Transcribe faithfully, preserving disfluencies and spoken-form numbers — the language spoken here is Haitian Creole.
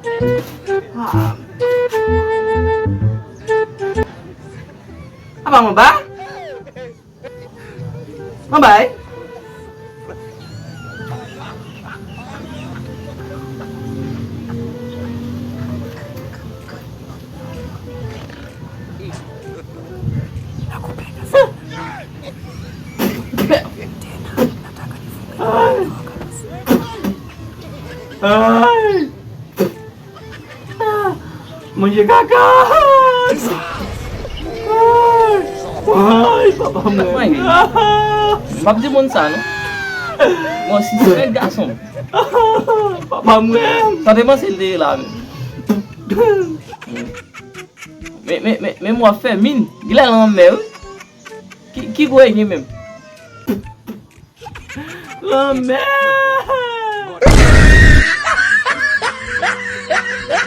Ah. Apa mwen ba? Mwen bay. Ay. Ay. Ah, manje kaka. Ay, ay, papa mwen. Mwen, m p ap di moun sa, non. Mwen, si se nèg gason. Papa mwen. Sa te panse l te ye la, men. Men, men, men, men, m w ap fè min. Gilè lanmè, wi. Ki, ki gwo e gen menm? Lanmè!